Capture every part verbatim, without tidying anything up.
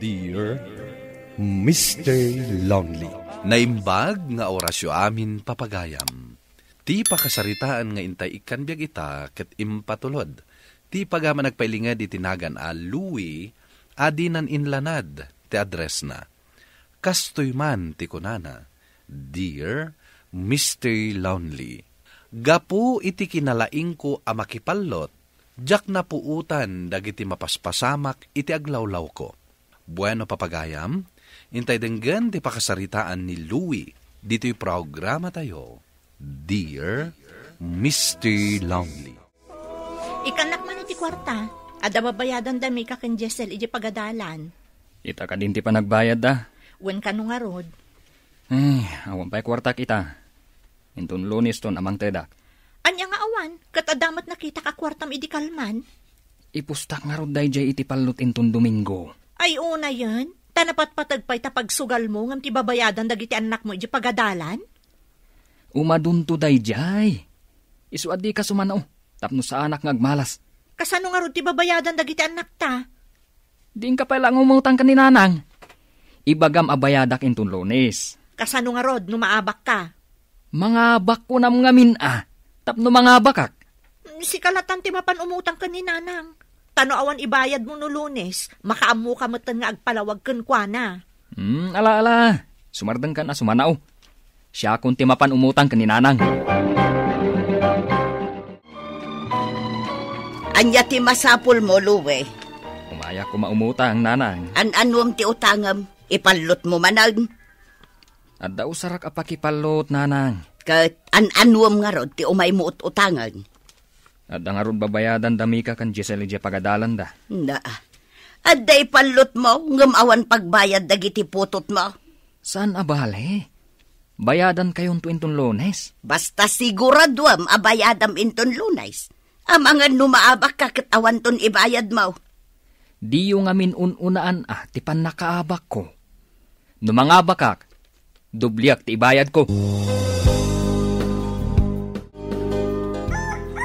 Dear Mister Lonely. Naimbag nga orasyo amin, papagayam. Ti pakasaritaan nga intay ikkan biag ita ket impatulod ti pagama nagpailinged iti nagan a Louie a dinan inlanad ti addressna. Kastoy man ti kunana, "Dear Mister Lonely, gapu iti kinalaingko a makipallot, diak napuotan dagiti mapaspasamak iti aglawlawko." Bueno, papagayam, intay denggen ti pakasaritaan ni Louie ditoy programatayo, Dear Mister Lonely. Ikkannak man iti kuarta, adda babayadan da Mika ken Jessel iti pagadalan. Ita kadin ti panagbayadda? Wen kano ngarud? Ay, awan pay kuartak ita. Inton Lunes ton a mangtedak. Ania nga awan? Ket adda met nakitak a kuartam idi kalman? Ipustak ngarud daydiay iti pallot inton Domingo. Ay, unayen? Ta napatpateg pay ta pagsugalmo ngem ti babayadan dagiti annakmo iti pagadalan? Umadunto daydiay. Isu a dika sumanao, tapno saanak nga agmalas. Kasano ngarud ti babayadan dagiti annakta? Diinka pay la nga umutang ken ni Nanang. Ibagam a bayadak inton Lunes. Kasano ngarud no maabakka? Mangabak kunam ngamin a, tapno mangabakak. Sika latan ti mapan umutang ken ni Nanang. Ta no awan ibayadmo no Lunes, makaammoka metten nga agpalawag kenkuana. Hmm, ala, ala. Sumardengkan a sumanao. Siakon ti mapan umutang ken ni Nanang. Ania ti masapulmo, Louie? Umayak koma umutang, Nanang. An-anuem ti utangem? Ipallotmo manen? Adda usarak a pakipallot, Nanang. Ket an-anuem ngarud ti umaymo ut-utangen? Adda ngarud babayadan da Mika ken Giselle idiay pagadalanda. Na, adda ipallotmo ngem awan pagbayad dagiti putotmo? Saan a bale? Bayadankayonto inton Lunes. Basta siguraduem a bayadam inton Lunes. Amangan no maabakka ket awanton ibayadmo. Diyo ngamin un-unaan a ti pannakaabakko. No mangabakak, dobliak ti ibayadko.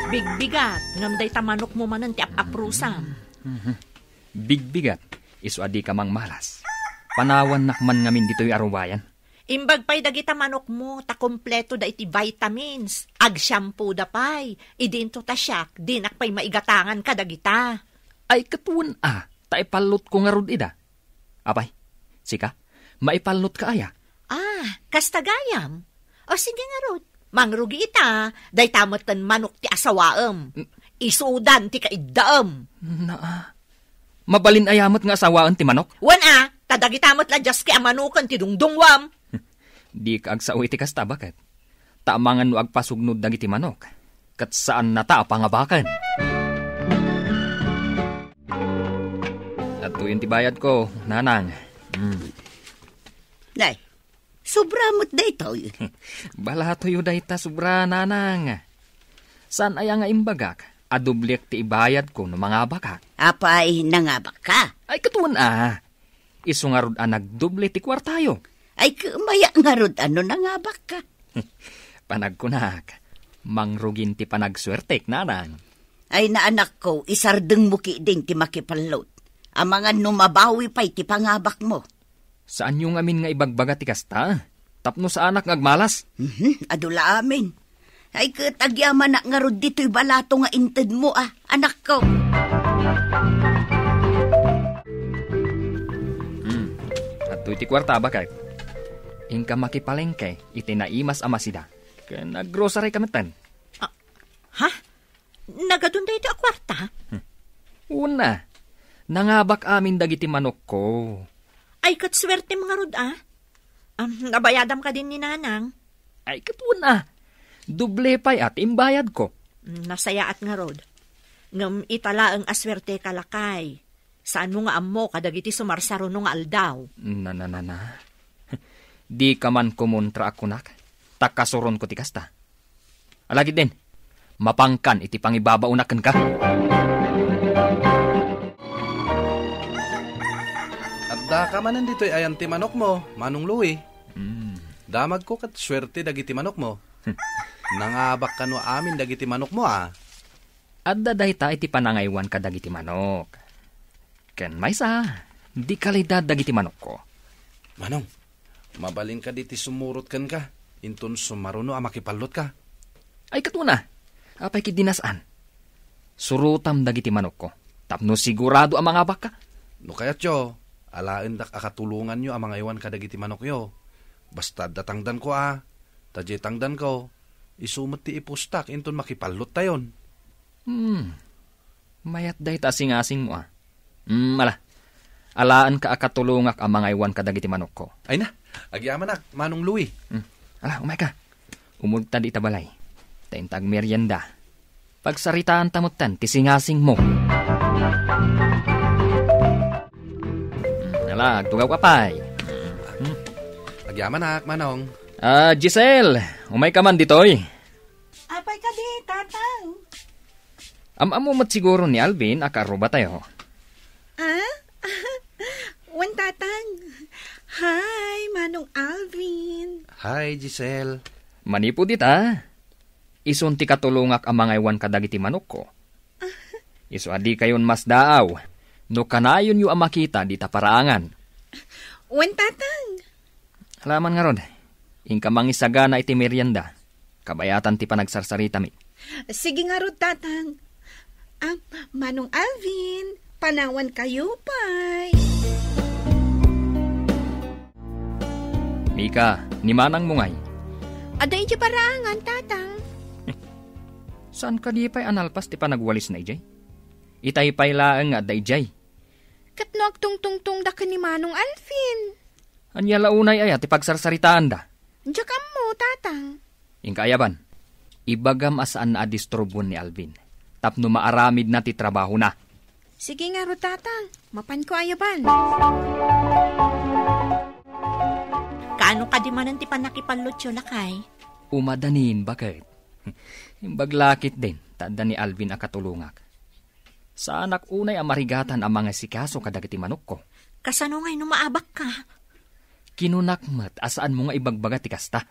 Bigbigat, ngem dayta manokmo manen ti ap-aprusam. Mhm. Bigbigat, isu a dika mangmalas. Panawannak man ngamin ditoy a rubayan. Imbag pay dagita manokmo ta kompleto da iti vitamins. Agshampoo da pay. Idinto ta siak, dinak pay maigatangan kadagita. Ay, ket wen a, ta ipallotko ngarud ida. Apay, sika, maipallotka aya? Ah, kasta gayam? O sige ngarud, mangrugi ita, dayta metten manok ti asawaem. Mm. Isudan ti kaiddaem. Naa, mabalin aya met nga asawaen ti manok? Wen a, ta dagita met la diaske a manoken ti dungdungwam. Dika agsao iti kasta, baket. Ta amangan no agpasugnod dagiti manok, ket saannata a pangabaken. Adtoyen ti bayadko, Nanang. Mm. Nay, sobra met daytoy. Balatoyo dayta sobra, Nanang. Saan aya nga imbagak a dobliek ti ibayadko no mangabakak? Apay, nangabakka? Ay, ket wen a. Isu ngarud a nagdoble ti kuartayo. Ay, kemaya ngarud a no nangabakka. Panagkunak, mangrugin ti panagsuertek, Nanang. Ay, naanakko, isardengmo ketdin ti makipallot. Amangan no mabawi pay ti pangabakmo. Saanyo ngamin nga ibagbaga ti kasta? Tapno saanak nga agmalas. Mhm, adu la amin. Ay, ket agyamanak ngarud ditoy balato nga intedmo, a, anakko. Hmm. Adtoy ti kuarta, baket. Inka makipalengke iti naimas a masida. Ken aggrocery ka metten. Ah, ha? Nagadun daytoy a kuarta? Hmm. Una, nangabak amin dagiti manokko. Ay, ket suertem ngarud, a. Am, nabayadam kadin ni Nanang? Ay, ket wen a. Doble pay a ti imbayadko. Mm, nasayaat ngarud. Ngem ita laeng a suerte ka, lakay. Saanmo nga ammo kadagiti sumarsaruno nga aldaw? Na, na, na, na. Dika man kumontra a kunak, ta kasuronko ti kasta. Alagidin, mapankan iti pangibabaonak kenka. Addaka manen ditoy ayan ti manokmo, Manong Louie. Mm. Damagko ket suerte dagiti manokmo. Nangabak kano amin dagiti manokmo, a. Adda dayta iti panangaywan kadagiti manok. Ken maysa, Di kalidad dagiti manokko. Manong, mabalin kadi ti sumurot kenka, inton sumaruno a makipallotka? Ay, ket una, apay ketdi saan? Surotam dagiti manokko, tapno sigurado a mangabakka. No kayatyo, alaendak a katulonganyo a mangaywan kadagiti manokyo. Basta adda tangdanko a, ta diay tangdanko, isu met ti ipustak inton makipallottayon. Hmm. Mayat dayta a singasingmo a. Hmm, ala. Alaenka a katulongak a mangaywan kadagiti manokko. Ay na, agyamanak, Manong Louie. Hmm. Ala, umayka. Umulta dita balay. Ta inta agmerienda, pagsaritaanta metten ti singasingmo. Hmm, ala, agtugawka pay. Hmm. Agyamanak, Manong. Ah, Giselle, umayka man ditoy. Apay kadi, Tatang? Am-ammo met siguro ni Alvin a kaarrubatayo. Ah? Wen, Tatang. Hi, Manong Alvin. Hi, Giselle. Manipud ita, isun ti katulongak a mangaywan kadagiti manokko. Isu a dikayon masdaaw no kanayonyo a makita dita paraangan. Wen, Tatang. Alaman ngarud, inka mangisagana iti merienda, kabayatan ti panagsarsaritami. Sige ngarud, Tatang. Ah, Manong Alvin, panawankayo pay. Mika, ni manangmo ngay? Adda idiay paraangan, Tatang. Saan kadi pay a nalpas ti panagwalisna idiay? Itay pay laeng nga adda idiay. Ket no agtungtungtongda ken ni Manong Alvin? Ania la unay aya ti pagsarsaritaanda? Diak ammo, Tatang. Inka ayaban, ibagam a saanna a disturboen ni Alvin tapno maaramidna ti trabahona. Sige ngarud, Tatang. Mapanko ayaban. Kaano kadi manen ti pannakipallotyo, lakay? Umadanin, baket. Imbag la ketdin, ta adda ni Alvin a katulongak. Saanak unay a marigatan a mangasikaso kadagiti manokko. Kasano ngay no maabakka? Kinunak met a saanmo nga ibagbaga ti kasta,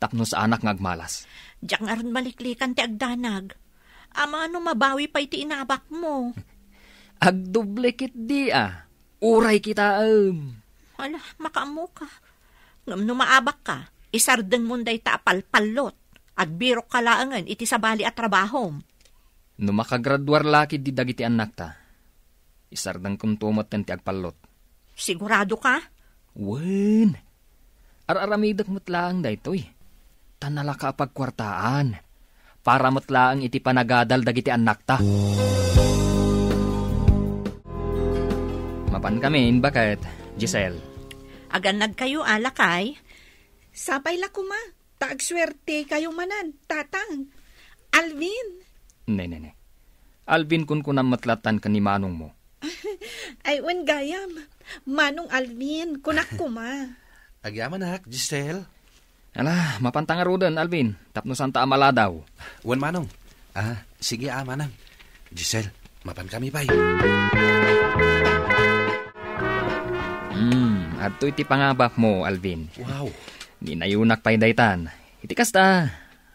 tapno saanak nga agmalas. Diak ngarud maliklikan ti agdanag. Amangan no mabawi pay ti inabakmo. Agdoble ketdi a. Uray kitaem. Ala, makaammoka. Ngem no maabakka, isardengmon dayta a palpallot. Agbirokka laengen iti sabali a trabahom. No makagraduar la ketdi dagiti annakta, isardengkonto metten ti agpallot. Siguradoka? Wen. Ar-aramidek met laeng daytoy. Ta nalaka a pagkuartaan. Para met laeng iti panagadal dagiti annakta. Mapankamin, baket, Giselle. Agannadkayo a, lakay? Sapay la koma. Ta agsuertekayo manen, Tatang. Alvin. Ne, ne, ne. Alvin kunkunam met lattan ken ni manongmo. Ay, wen gayam. Manong Alvin, kunak koma. Agyamanak, Giselle. Ala, mapanta ngaruden, Alvin, tapno santa a maladaw. Wen, manong. Ah, sige, a, manang. Giselle, mapankami pay. Hmm, adtoy ti pangabakmo, Alvin. Wow. Ninayonak pay daytan. Iti kasta,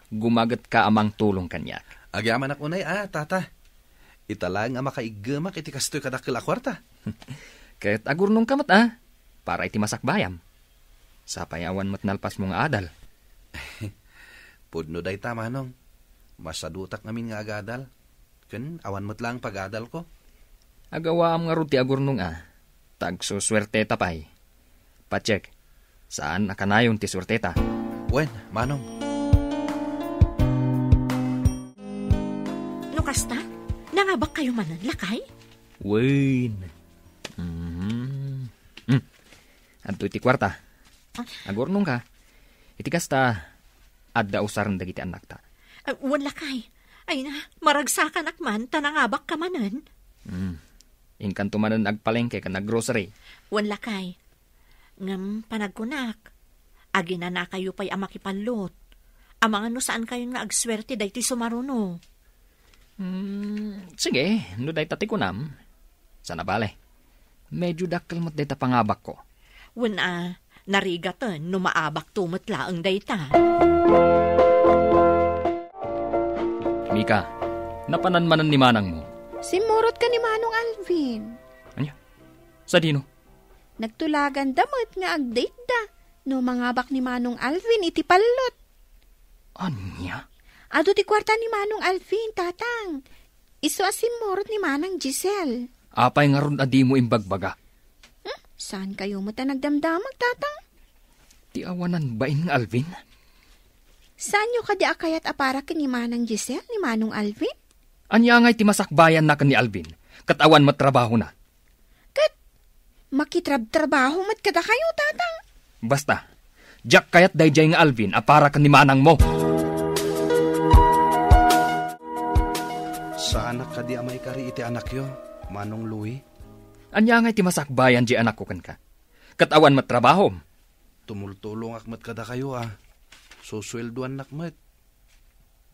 gumagetka a mangtulong kaniak. Agyamanak unay a, tata. Ita laeng a makaiggemak iti kastoy kadakkel a kuarta. Ket agurnongka met a, para iti masakbayam. Sapay awan met nalpasmo nga adal. Pudno dayta, manong. Masadutak ngamin nga agadal. Ken awan met laeng pagadalko. Agawaam ngarud ti agurnong a, ta agsusuerteta pay. Patiek, saan a kanayon ti suerteta. Wen, manong. No kasta, nangabakkayo manen, lakay? Wen. Mhm. Hmm. Adtoy ti kuarta. Ah. Agurnongka. Iti kasta, adda usaren dagiti annakta. Ah, wen, lakay. Ay na, maragsakanak man, ta nangabakka manen. Hmm. Inkanto manen agpalengke ken aggrocery. Wen, lakay. Ngem panagkunak, aginanakayo pay a makipallot. Amangan no saankayon nga agsuerte daytoy sumaruno. Hmm, sige, no dayta ti kunam. Sana bale. Medyo dakkel met dayta pangabakko. Wen a, narigaten no maabakto met laeng dayta. Mika, napanan manen ni manangmo? Simmurot ken ni Manong Alvin. Ania? Sadino? Nagtulaganda met nga agdate da no mangabak ni Manong Alvin iti pallot. Ania? Adu ti kuarta ni Manong Alvin, Tatang. Isu a simmurot ni Manang Giselle. Apay ngarud a dimo imbagbaga? Hmm? Saan kayo met a nagdamdamag, Tatang? Ti awanan bain nga Alvin? Saanyo kadi a kayat a para ken ni Manang Giselle ni Manong Alvin? Ania ngay ti masakbayanna ken ni Alvin, ket awan met trabahona? Ket makitrabtrabaho met kadakayo, Tatang? Basta, diak kayat daydiay nga Alvin a para ken ni manangmo. Saanak kadi a maikari iti anakyo, Manong Louie? Ania ngay ti masakbayan diay anakko kenka? Ket awan met trabahom? Tumultulongak met kadakayo a. Susueldoannak met.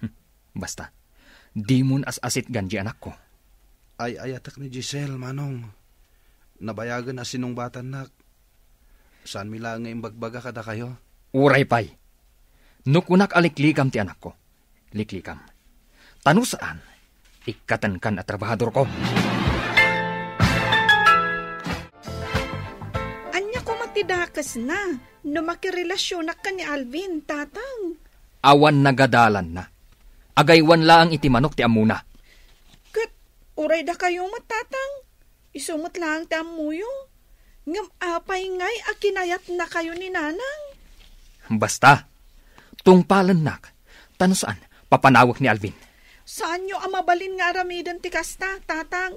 Hmm, basta, dimon as-asitgan diay anakko. Ay-ayatek ni Giselle, Manong. Nabayagen a sinungbatannak. Saanmi laeng nga imbagbaga kadakayo. Uray pay. No kunak a liklikam ti anakko, liklikam. Ta no saan, ikkatenkan a trabahadorko. Ania koma ti dakesna no makirelasionak ken ni Alvin, Tatang? Awan nagadalanna. Agaywan laeng iti manok ti ammona. Ket uray dakayo met, Tatang. Isu met laeng ti ammoyo. Ngem apay ngay a kinayatnakayo ni Nanang? Basta, tungpalennak. Ta no saan, papanawek ni Alvin. Saanyo a mabalin nga aramiden ti kasta, Tatang.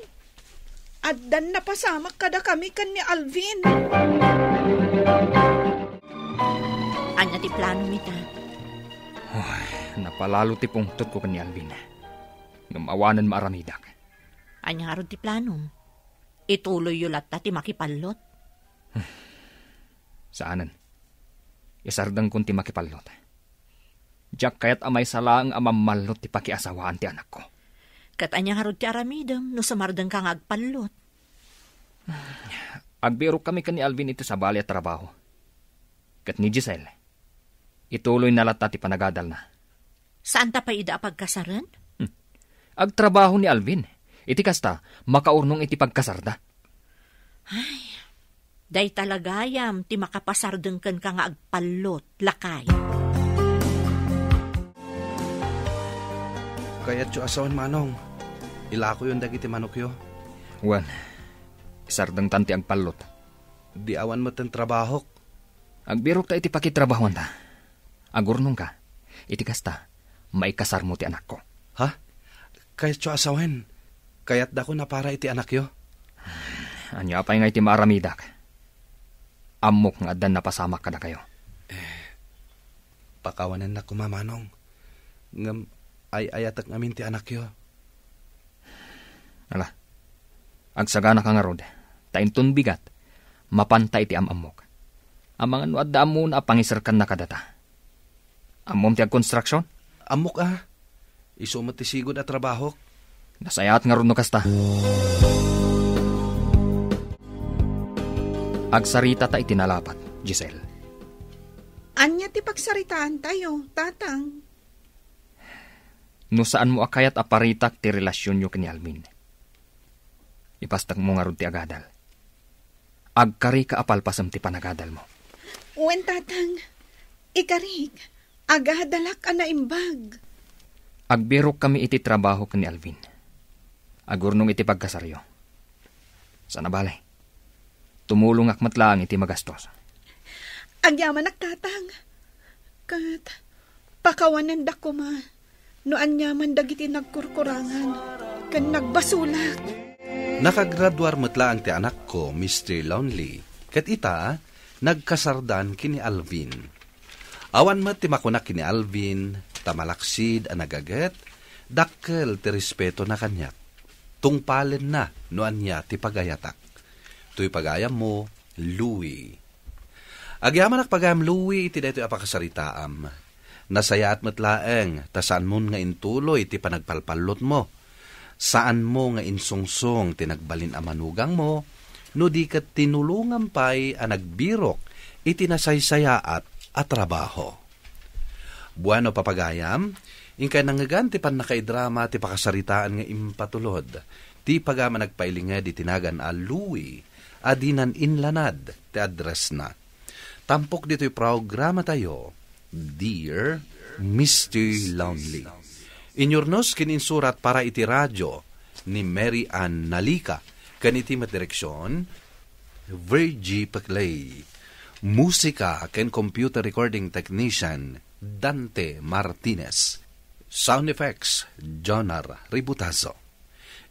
Addan napasamak kadakami ken ni Alvin. Ania ti planom ita? Ay, napalalo ti pungtotko ken ni Alvin. Ngem awanen maaramidak. Ania ngarud ti planom? Ituloyyo latta ti makipallot? Saanen. Isardengkon ti makipallot. Diak kayat a maysa laeng a mammallot ti pakiasawaan ti anakko. Ket ania ngarud ti aramidem no sumardengka nga agpallot? Agbirokkami ken ni Alvin iti sabali a trabaho. Ket ni Giselle, ituloyna latta ti panagadalna. Saanta pay ida a pagkasaren? Hmm. Agtrabaho ni Alvin. Iti kasta, makaurnong iti pagkasarda. Ay, dayta la gayam ti makapasardeng kenka nga agpallot, lakay. Kayatyo a sawen, Manong. Ilakoyon dagiti manokyo. Wen, isardengtan ti agpallot. Di awan metten trabahok. Agbirokta iti pakitrabahoanta. Agurnongka. Iti kasta, maikasarmo ti anakko. Ha? Kayatyo a sawen, kayatdakon a para iti anakyo? Ania pay nga iti maaramidak? Ammok nga addan napasamak kadakayo. Eh, pakawanennak koma, Manong. Ngem ay-ayatek ngamin ti anakyo. Ala, agsaganaka ngarud, ta inton bigat, mapanta iti am-ammok. Amangan no adda ammona a pangiserkanna kadata. Ammom ti agkonstruksion? Ammok a. Isu met ti sigud a trabahok. Nasayaat ngarud no kasta. Agsaritata iti nalapat, Giselle. Ania ti pagsaritaantayo, Tatang? No saanmo a kayat a paritak ti relasionyo ken ni Alvin, ipastekmo ngarud ti agadal. Agkarika a palpasem ti panagadalmo. Wen, Tatang. Ikarik. Agadalak a naimbag. Agbirokkami iti trabaho ken ni Alvin. Agurnong iti pagkasaryo. Sana bale, tumulongak met laeng iti magastos. Agyamanak, Tatang. Ket pakawanendak koma no aniaman dagiti nagkurkurangan ken nagbasolak. Nakagraduar met laeng ti anakko, Mister Lonely, ket ita, nagkasardan ken ni Alvin. Awan met ti makunak ken ni Alvin, ta malaksid a nagaget, dakkel ti respetona kaniak. Tungpalenna no ania ti pagayatak. Toy pagayammo, Louie. Agyamanak pagayam, Louie, iti daytoy a pakasaritaam. Nasayaat met laeng ta saanmon nga intuloy ti panagpalpallotmo. Saanmo nga insungsong ti nagbalin a manugangmo, no di ket tinulongam pay a nagbirok iti nasaysayaat a trabaho. Bueno, papagayam, inkay nangngegan ti pannakaidrama ti pakasaritaan nga impatulod ti pagayam a nagpailinged iti nagan a Louie a dinan inlanad ti addressna. Tampok ditoy programatayo, Dear Mister Lonely. Inyurnos ken insurat para iti radio ni Mary Ann Nalica, ken iti met direksion, Virgie Peclay. Musika ken computer recording technician, Dante Martinez. Sound effects, Jonar Ributazo.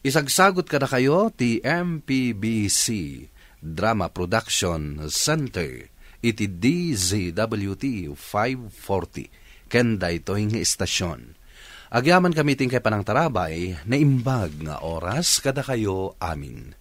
Isagsagot kadakayo ti M P B C Drama Production Center iti D Z W T five forty, ken daytoy nga istasyon. Agyaman kami ti inkay panangtarabay, naimbag nga oras kadakayo amin.